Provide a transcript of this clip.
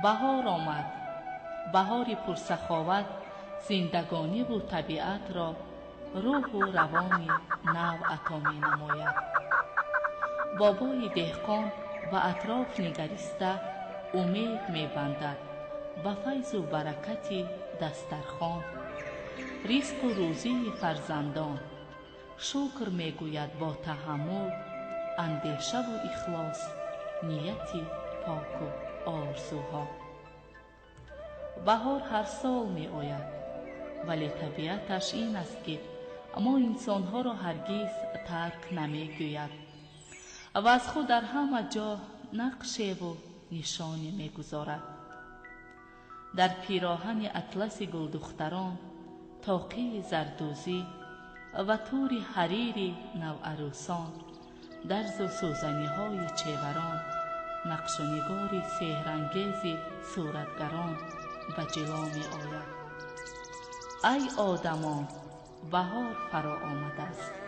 Баҳор омад. Баҳори пурсаховат зиндагониву табиатро рӯҳу равони нав ато менамояд. Бобои деҳқон ба атроф нигариста умед мебандад ба файзу баракати дастархон, ризқу рӯзии фарзандон. Шукр мегӯяд бо таҳаммул, андешаву ихлос, нияти поку орзуҳо. Баҳор ҳар сол меояд, вале табиаташ ин аст, ки мо инсонҳоро ҳаргиз тарк намегӯяд ва аз худ дар ҳама ҷо нақшеву нишоне мегузорад. Дар пироҳани атласи гулдухтарон, тоқии зардӯзӣ ва тури ҳарири наварӯсон, дарзу сӯзаниҳои чеварон, нақшунигори сеҳрангези суратгарон ба ҷило меояд. Ай одамон, баҳор фаро омадааст.